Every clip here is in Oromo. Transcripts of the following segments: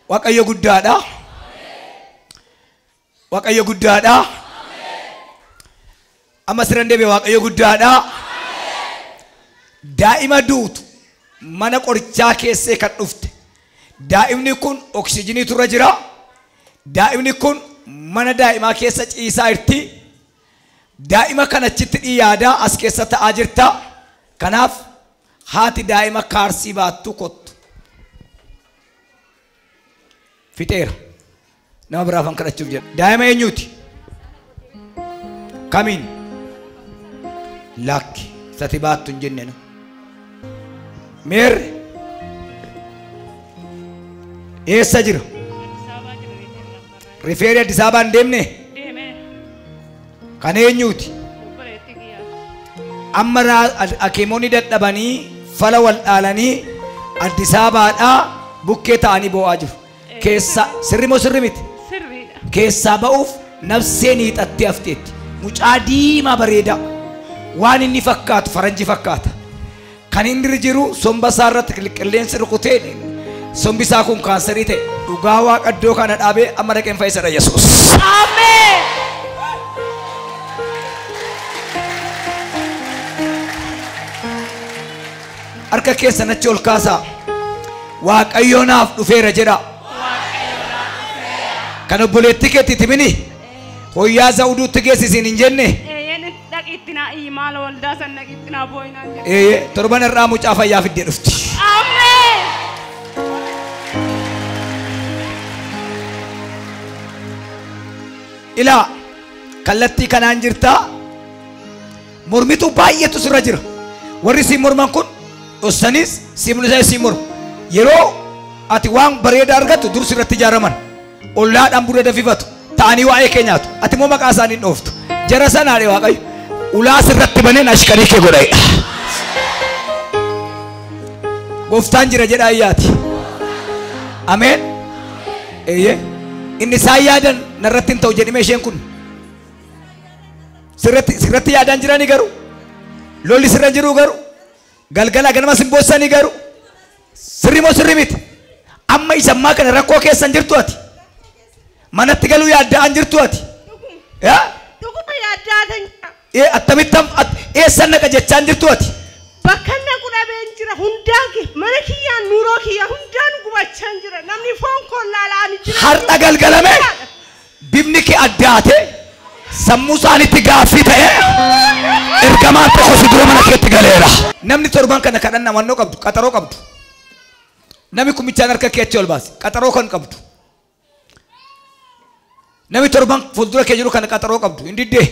Waaqayyo guddaadha. Waaqayyo guddaadha. Amma sirran deebi'e Waaqayyo guddaadha. Daa'ima duutu mana qorichaa keessee kan dhufte. Daa'imni kun oksijiniitu irra jira. Daa'imni kun mana daa'imaa keessa ciisaa jirti. Daa'ima kana achitti dhiyaadaa as keessa ta'aa jirta. Kanaaf haati daa'ima kaarsii baattu kottu. Fixeera. Nama biraaf an kadhachuuf jedha. Daa'ima eenyuuti? Kamiin? Lakki. Sati baattu hin jenne nu. Meerre? Eessa jira? Rifeerii Addis Ababaa hin deemne? Kan eenyuuti? Amma hakiimonni dadhabanii fala wal dhaalanii Addis Ababaadhaa bukkee ta'anii boo'aa jiru. Keessa sirri moo sirri miti? Sirriidha. Keessaa ba'uuf nafseen hiixattee hafteetti. Mucaa diimaa bareedaa. Waan inni fakkaatu faranji fakkaata. Kan inni jiru somba isaa irratti qilleensi rukutee sombi isaa kun kaansarii ta'e. Dhugaa Waaqa iddoo kana dhaabee amma dhaqeen fayyisadha Yesuus. Ameen. Harka keessan achi ol kaasaa. Waaqayyo naaf dhufeera jedha. Kan obboleettii keetti timini hoyyaa za'uduutti geessisiin hin jenne. Dhaqiitti naa iyyi maal waldaa san dhaqiitti naa boo'inaan jedhe. Eeyyee torban irraa mucaa fayyaa fiddee dhufti. Ameen. Ilaa kallattii kanaan jirtaa mormituu baay'eetu sirra jira. Warri siin morman kun dhossanis si mul'isanis siin mormu. Yeroo ati waan bareedaa argattu dur sirratti ijaaraman. Ollaadhaan buna dafifatu ta'anii waa'ee kee nyaatu. Ati immoo maqaa isaanii hin dhooftu. Jara sanaadhe Waaqayyo ulaa sirratti baneen ashkarii kee godha'edha. Gooftaan jira jedhaa iyyaati. Ameen. Eeyyee. Inni isaan yaadan narratti hin ta'u jedhime isheen kun. Sirratti yaadaan jiranii garuu. Lolli sirra jiru garuu. Galgala ganama sin boossanii garuu. Sirri moo sirri miti? Amma isa ammaa kana rakkoo keessan jirtu ati. Manatti galuu yaadda'an jirtu ati. Yaa? Dhuguma yaadda'an jira. Attamitti eessan naqa jechaan jirtu ati? Bakka naqu dhabeen jira hundaan mana kiyyaan nuuroo kiyya hundaan gubachaan jira. Namni foon koo laalaa ni jira. Har'a galgalame bifni kee addaate sammuu isaaniitti gaaffii ta'e ergamaan tokko si dura mana keetti galeera. Namni torban kana kadhannaa wannoo qabdu qaxaroo qabdu. Namni kumichaan harka kee achi ol baase qaxaroo kan qabdu. Namni torban fuuldura kee jiru kana qaxaroo qabdu hin diddee.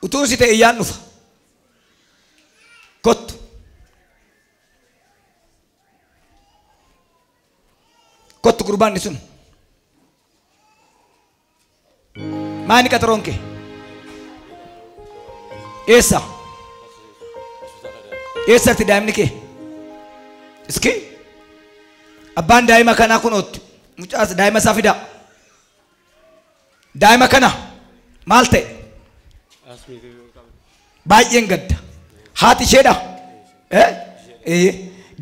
Utuun si ta'e iyyaan dhufa. Kottu. Kottu gurbaan sun. Maani qaxaroon kee? Eessa? Eessatti daa'imni kee? Iski? Abbaan daa'ima kanaa kunootti. Mucaas daa'ima isaa fidaa. Daa'ima kana maal ta'e? Baay'een gadda. Haati isheedha.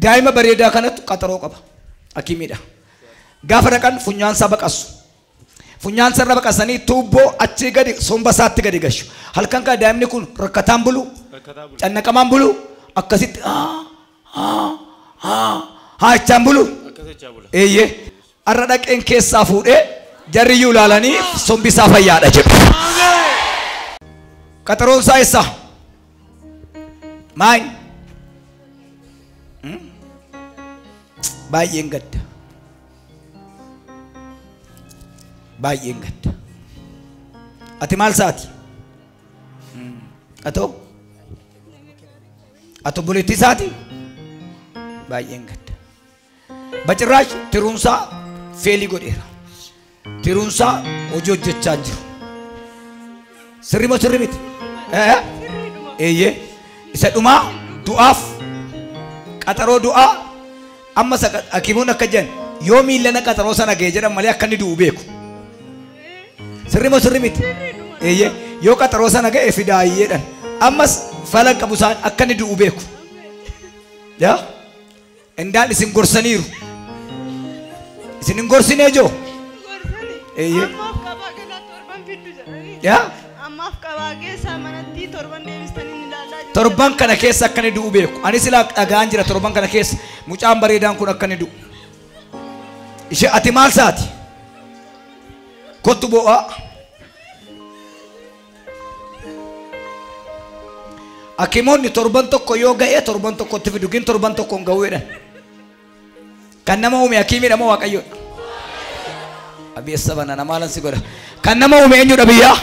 Daa'ima bareedaa kanatu qaxaroo qaba. Hakimiidha. Gaafa dhaqan funyaan isaa baqasu. Funyaan isaa irra baqasanii tuubboo achii gadi somba isaatti gadi gashu. Halkan kana daa'imni kun rakkataan bulu, cannaqamaan bulu, akkasitti haa jechaan bulu. Eeyyee. Har'a dhaqeen keessaa fuudhee jarri iyyuu ilaalanii sombi isaa fayyaadha jedhu. Qaxaroon isaa eessa? Maal? Baay'een gadda. Baay'een gadda. Ati maal saati? Atoo? Ati obboleettii isaati? Baay'een gadda. Bacirraash tiruunsaa feelii godheera. Tiruunsaa hojii hojjechaa hin jiru. Sirri moo sirri miti? Eeyyee. Isa dhumaa du'aaf qaxaroo du'aa amma hakiimoonni akka jedhan yoo miillana qaxaroo sana ga'e jedhan malee akka inni du'u beeku. Sirri moo sirri miti? Eeyyee. Yoo qaxaroo sana ga'e fidaayyeedhan. Ammas falan qabu isaan akka inni du'u beeku. Yaa? Indaan isin gorsaniiru. Isin hin gorsinee joo? Gorsani. Ammaaf qabaa galaa torban fiddu jedhanii. Yaa? Ammaaf qabaa keessaa manatti torban deebistanii ni ilaalaa jiru. Torban kana keessa akka inni du'u beeku. Ani silaa dhagaan jira torban kana keessa mucaan bareedaan kun akka inni du'u. Ishee ati maal saati? Kottu bo'aa. Akimoonni torban tokko yoo ga'e torban tokkotti fidu gin torban tokko hin ga'u jedhan. Kan nama uume hakiimiidha moo Waaqayyoodha? Abeessa bana nama si godha. Kan nama uume eenyudha biyyaa?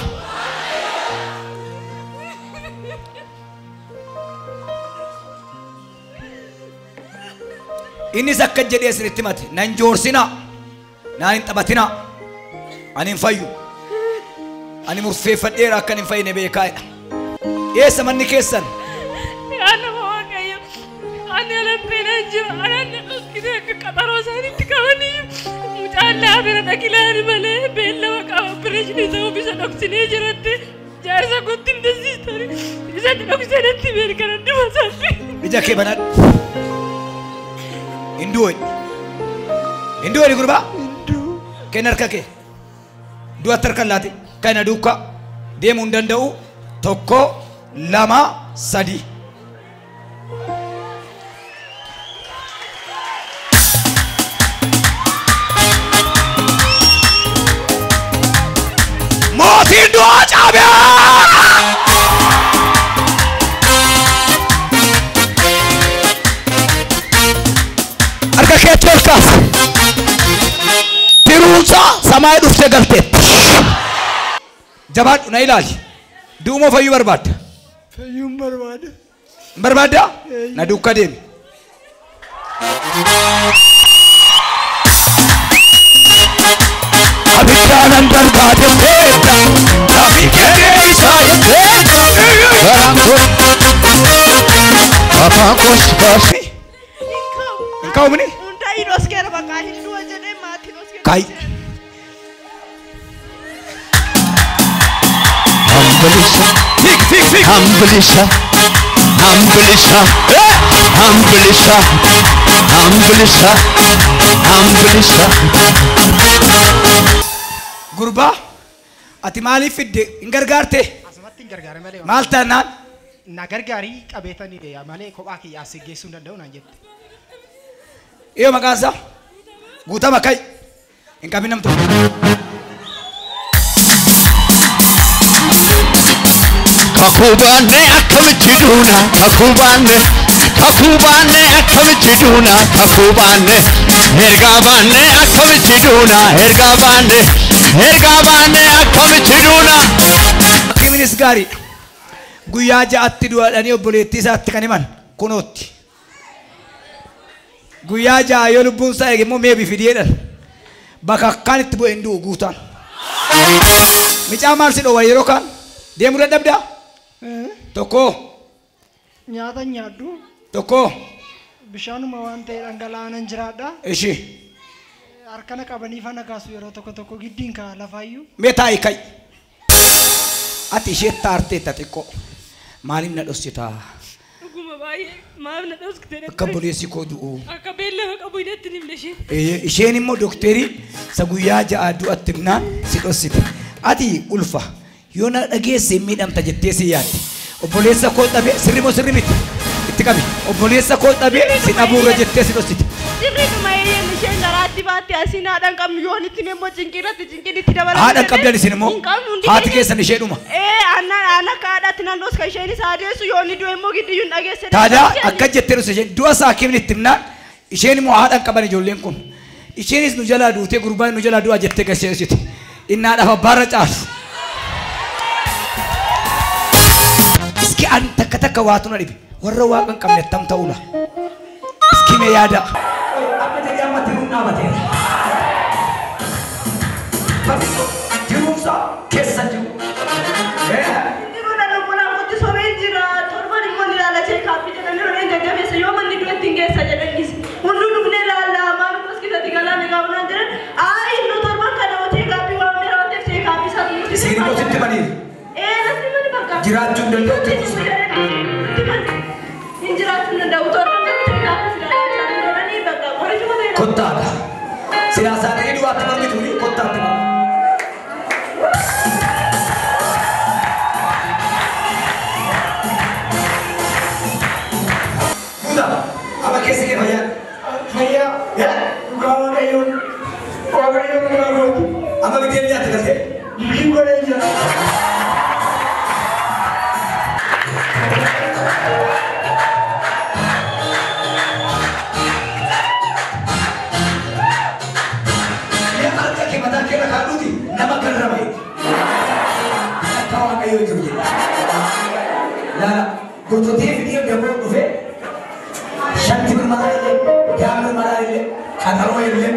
Innis akka jedhee isinitti himate nan joorsinaa, naan hin taphatinaa, ani hin fayyu, ani murteeffadheera akka hin fayyine beekaadha. Eessa manni keessan? Yaa nama Waaqayyo, ani alabbeenaan jira, anaan dhoksitee akka qaxaroo isaaniitti qabanii mucaan laafira dhaqilaani malee beellama qaba opereeshinii ta'uu isa dhoksinee jiratti jaarsa kootti hin dasiistanii isa dhoksanatti beekan adduma isaatti. Ija kee banadhu. Hindu ho'i. Hindu ho'i gurbaa? Kenna harka kee. Du'atti harka laate. Kana duukaa deemuu hin danda'u. 1, 2, 3. Mootiin du'aa caabee! Harka keetti ol kaasi. Tiruunsaa samaayii dhuftee galteetti. Jabaadhu na ilaali. Du'uma fayyuu barbaadda? Fayyuun barbaada. Hin barbaaddaa? Na duukaa deemi. Abiddaanan darbaa jetteetta. Lafti kee isaa jetteetta. Garaan koo afaan koos baase. Hin ka'u mini? Hundaa hidhoskeera bakka hin du'a jedhee maatii dhoskeera. Kayi. Hambilisa. Fik fik fik. Hambilisa. Hambilisa. Hambilisa. Hambilisa. Hambilisa. Gurbaa ati maaliif fidde hin gargaarte? Asumatti hin gargaare malee. Maal taanaan? Na gargaarii qabeetanii malee kophaa kiyya as geessuu hin danda'u naan jette. Iyo maqaan isaa? Guutama ka'i. Hin qabin nam tokko. Kakuu baanne akkamitti duuna? Kakuu baanne, kakuu baanne akkamitti duuna? Kakuu baanne, ergaa baanne akkamitti duuna? Ergaa baanne, ergaa baanne akkamitti duuna? Hakimiinis gaariidha. Guyyaa 6tti du'aadhanii obboleettii isaatti kan himan kunootti. Guyyaa 6 yoo lubbuun isaa eege immoo meebii fidii jedhan. Bakka akkaan itti bu'e hin du'u guutaan. Micaa maal si dhoowwa yeroo kaan? Deemuu dadhabdaa? 1. Nyaata nyaadhu. 1. Bishaanuma waan ta'e dhangala'aanan jiraadha. Ishi. Harkana qabanii fana kaasu yeroo tokko tokko giddiin ka'a lafaayyuu. Mee taa'i ka'i. Ati ishee taarteetta xiqqoo. Maaliif na dhoksitaa? Dhuguma baay'ee maaf na dhoksite? Akka obboleessi koo du'u. Akka beellama qabu hidhatti hin himne isheen. Isheen immoo dookterii isa guyyaa 6 du'atti himnaan si dhoksite. Ati ulfa yoo na dhageesse miidhamta jettee si yaadde. Obboleessa koo dhabee sirri moo sirri miti? Itti qabi. Obboleessa koo dhabee si dhabuurra jettee si dhoksite. Sirriidhuma eeyyeen isheen garaatti baatte asiin haadha hin qabnu yoon itti immoo cinqiirratti cinqiin itti dabalame. Haadha hin qabdan isin immoo Hin qabnu hundi haati keenya. keessan isheedhuma. Ee aannan akka haadhaatti nan dhoska isheenis haadeessu yoon du'e immoo giddiyyuu hin dhageesse. Taadaa akka jettee dhufte isheen du'a isaa hakimni itti himnaan isheen immoo haadha hin qaban ijoolleen kun. Isheenis nu jalaa duutee gurbaan nu jalaa du'a jettee gasheessite. Inni haadhaaf abbaarra caalu. Iski an takka takka waatu na dhibe warra waaqa hin qabne attam ta'uudha. Iski mee yaada. Amma jedhee amma tiruun dhaabateera. Tiruunsaa keessa jiru. Tiruun lubbuun kootti sobee jira. Torban immoo ni ilaala cheekaappii jedhanii warreen jajjabeessa yoo manni du'etti hin geessa jedhanis. Hunduu dhufnee ilaalla maal hospitaalatti galaa ni gaafnaan jedhan. Aayi nu torban kana cheekaappii waan meera waan ta'eef cheekaappii isaa nuti. Isiin immoo sitti himaniiru. Ee natti himani bakka. Jiraachuu hin danda'u. Hin jiraachuu hin danda'u. Torban kana cheekaappii jedhanii bakka qorichuma ta'e. Kottaadha. Siyaasa Waaqayyoo jiru jedhe. Laala gototee fidee daboo dhufe shanti mirmaraa illee yaa mirmaraa illee qaxaroo illee.